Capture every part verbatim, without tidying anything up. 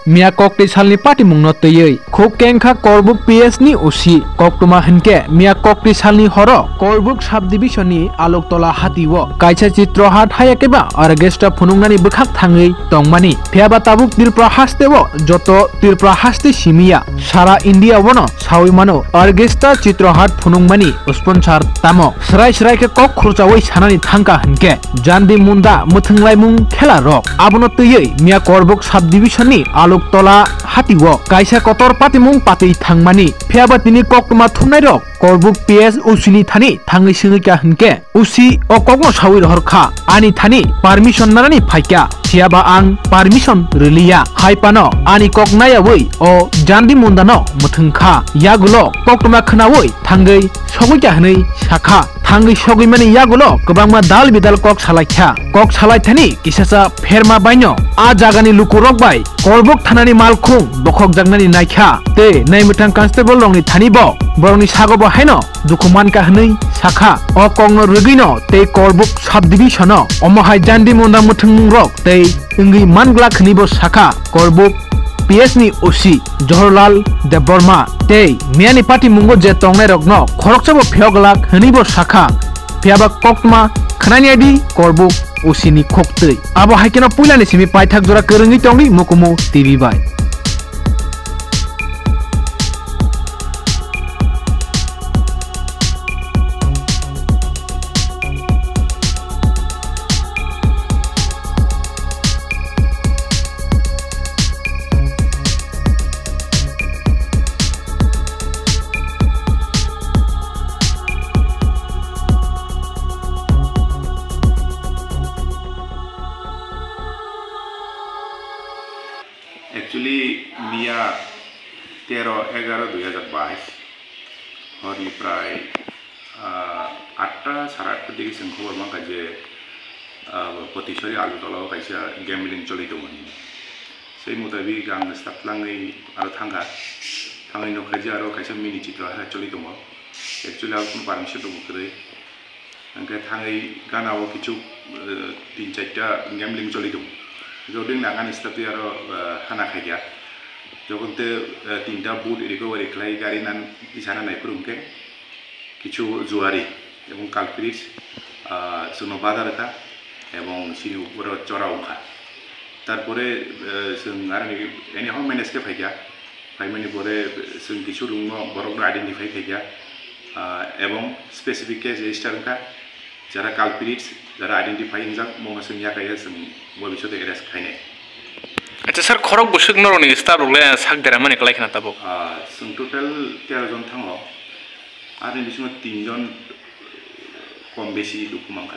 Miya koktwi salni patimungno twiwi khuk kengkha Korbuk P S ni O C. Koktwma hinkhe miya koktwi salni horo Korbuk subdivision ni Aluktola hatio kaisa Chitrahat hayakeba orchestra phunuknani bwkhak thangwi tongmani. Phiyaba tabuk Tripura hasteo joto Tripura haste simiya sara India bono sawi mano orchestra Chitrahat phunukmani sponsor tamo. Srai srai khe kok khurchawi sanani thangkha hinkhe Jandi Munda mwthwnglaimung khela rok. Abono twiwi miya Korbuk subdivision ni Aluktola hatio kaisa kotor patimung patwi thangmani. Phiyaba tini koktwma thumnairok Korbuk P S O C ni thani thangwi swngwi kha hinkhe O C o kokno sawi rohor kha, ani thani permission nanani phaikha, phiyaba ang permission rwliya. Hai phano ani kok nayawi o Jandi Mundano mwthwng kha. Yagulo koktwma khwnawi thangwi sogwi kha hwnwi sakha. Thangwi sogwi mani yagulo kwbangma dal bidal kok salai kha. Kok salai thani kisacha pherma baino a jagani lukurok bai Korbuk thanani malkhung bokhokjaknani naikha tei naimwthang constable rokni thani bo borokni sago bo haino dukhu mankha hwnwi sakha. O kokno rwgwino tei Korbuk subdivision-o omo hai Jandi Munda mwthwngmungrok tei wngwi manglak hwnwi bo sakha Korbuk P S ni O C Johorlal Debbarma tei miyani patimungo je tongnairokno khoroksabo phiyok glak hwnwi bo sakha. Phiyaba koktwma khwnani adi Korbuk O C ni khoktwi. Abo hai kheno puilani simi paithak jora kwrwngwi tongdi Mukumu T V bai. Actually, miya tero egaroh dui hazar bais horni prai, ah, atta, sare atta digi chwng khobor mankha je, ah, Potisori Alutolao kaisa gambling choli tongo hinwi. Sei mutabik ang start langwi aro thangkha, thangwi nukha je aro kaisa mini Chitrahat choli tongo. Actually, abo kunu permission rwbo kwrwi. Hwnkhe thangwi gana o kichu, eh, tin charta gambling choli tongo. Joding nangani start aro, eh, hana khaikha. Jokon te, eh, tinta boot recovery khlai gari nan tisana naiphuru hwnkhe kichu juari ebong culprits, ah, chwngno badar kha ebong chini uporo chora wngkha. Tarpore, eh, chwng aroni anyhow manage khe phaikha. Phaimani pore chwng kisu rungno borokno identify khaikha, ah, ebong specific case register wngkha, jara culprits, jara identify wngjak, omo chwng yakaya chwng bobishote arrest khainai. Acha sir, khorok bwswk norokni staff rok le sak dera mani kwlai khna tabuk? Ah, chwng total tero jon thango, aroni bisingo tin jon kom besi dukhu mankha.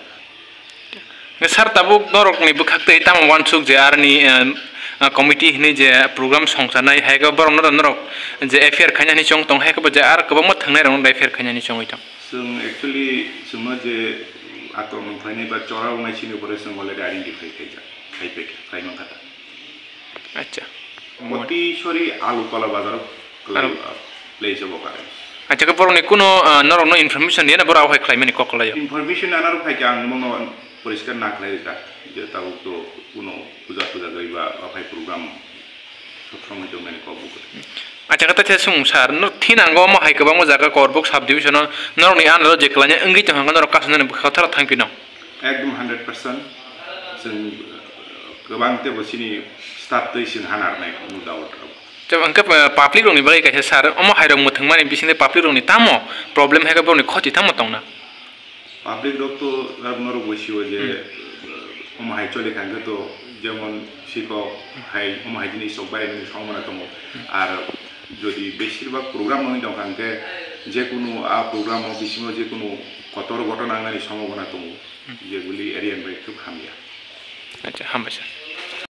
Hwnkhe sir, tabuk norokni bwkhak twi tamo uansuk je aroni, eh, ah, committee hinwi je program songcharnai, hai khe borok norok, norok je F I R khainani chong tong, hai khe bo je ar kwbangma thwngnai rokno F I R khainani chongwi tong? Chwng actually chwngno je akromon khlainai ba chora wngnai chini pore chwng already identify khaijak, khai phaikha, khai mankha ta. Acha. Potisori Alutola bazar o kwlai, Alu- ah, place o bo kare. Acha, khe borokni kuno, ah, norokno information riyana borok abohai khlaimani kok kwlaio? Information anarok phaikha ang bono poriskar na khlai rikha je tabuk to kuno puja tuja gaiba aphai program sob somoi tongmani kok bukha. Acha, khe taisa sung sir, no thinango omo hai kwbangma jaga Korbuk subdivision o norokni under o je kwlaina wngwi tongkha norok kasunani bwkha thara thangphino? Ekdom hundred percent. Chwng, uh, kwbang teibo chini staff twi chwng ha narwknai, no doubt abo. Tei hwnkhe, uh, public rokni bagwi kaisa sir, omo hai rok mwthwngmani bisingtwi public rokni tamo problem hai khe borokni khoti tamo tongna? Public rok to, uh, norok bo sio je, Hmm. uh, omo hai choli kha hwnkhe to jemon sikok hai omo hai jini sok bai nini songmana tongo. Hmm. Ar jodi beshirbag program wngwi tongkha hwnkhe jekunu a program o bisingo jekunu kotor ghotona wngnani sombhabona tongo. Hmm. Jeguli area ni bai khub hamya. Acha, hambai sir.